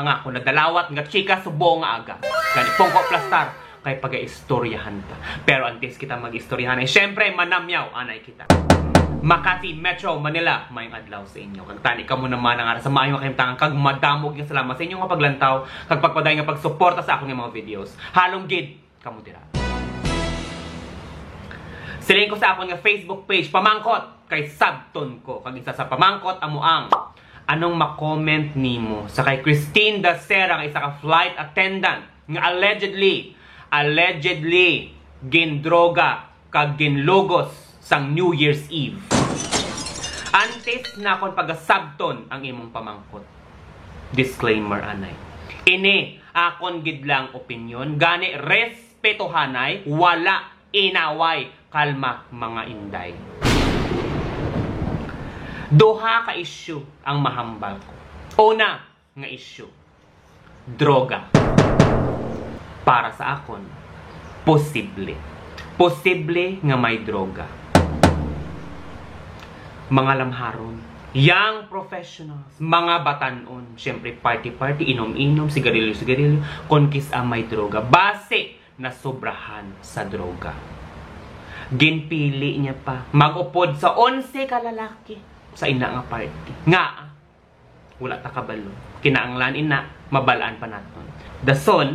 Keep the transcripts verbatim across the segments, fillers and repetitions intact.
Nga ako nadalawat nga chika subong nga aga. Gani pungko plastar kay pagaistoryahan ta. Pero antes kita mag-istoryahan ay syempre manamyaw anay kita. Makati, Metro Manila, maayong adlaw sa inyo. Kag tani kamo naman ang ara sa maayong kahimtangan kag madamo gyud salamat sa inyo nga paglantaw kag pagpadayon nga pagsuporta sa akong mga videos. Halong gid kamo dira. Siling ko sa akon nga Facebook page, pamangkot kay sabton ko. Kag isa sa pamangkot amo ang, anong ma-comment nimo sa kay Christine Dacera nga isa ka flight attendant nga allegedly, allegedly gindroga kag ginlugos sang New Year's Eve? Antes nakon pagasabton ang imong pamangkot, disclaimer anay. Ini akon gid lang opinyon, gani respetohanay, wala inaway, kalma mga inday. Duha ka issue ang mahambal ko. Una nga issue, droga. Para sa akon, posible. Posible nga may droga. Mga lamharon, young professionals, mga batan-on, syempre party-party, inom-inom, sigarilyo-sigarilyo, kon kis-a may droga. Basi nasobrahan sa droga. Ginpili niya pa mag-upod sa onse ka lalaki sa ina nga party. Nga, wala ta kabalo. Kinahanglan ina, mabal-an pa naton. Dason,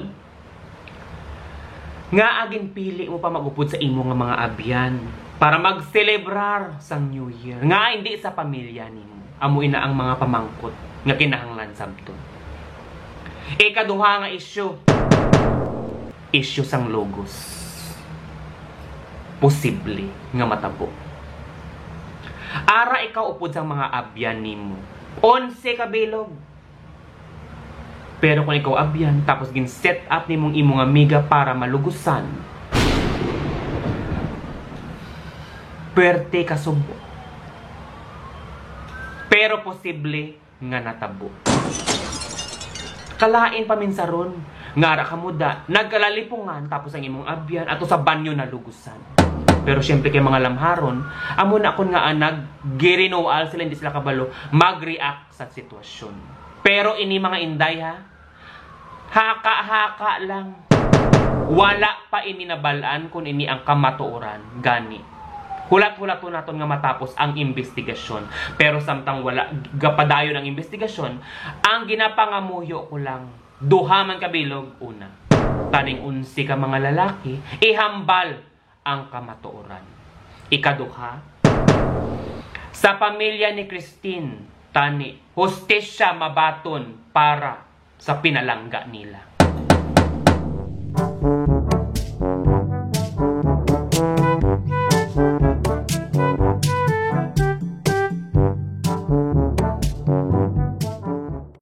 nga ginpili mo pa mag-upod sa imo nga mga abyan para magselebrar sang New Year, nga hindi sa pamilya nimo. Amo ina ang mga pamangkot nga kinahanglan sabton. Ikaduha nga issue, issue sang lugos. Posible nga matabo. Ara ikaw upod sang mga abyan nimo. Onse ka bilog. Pero kung ikaw abyan, tapos gin-set up nimong imong amiga para malugusan, pwerte ka subo. Pero posible nga natabo. Kalain pa minsan ron, nga ara ka muda, nagkalalipungan, tapos ang imong abyan ato sa banyo nalugusan. Pero syempre kay mga lamharon, amo na kon nga anag girinual sila, hindi sila kabalo mag-react sa sitwasyon. Pero ini mga inday ha, haka-haka lang. Wala pa ini nabal-an kung ini ang kamatuoran. Gani, hulat-hulaton naton nga matapos ang imbestigasyon. Pero samtang wala gapadayon ang imbestigasyon, ang ginapangamuyo ko lang, duha man ka bilog, una, taning onse ka mga lalaki, ihambal ang kamatuoran. Ikaduha, sa pamilya ni Christine, tani, hustisya mabaton para sa pinalangga nila.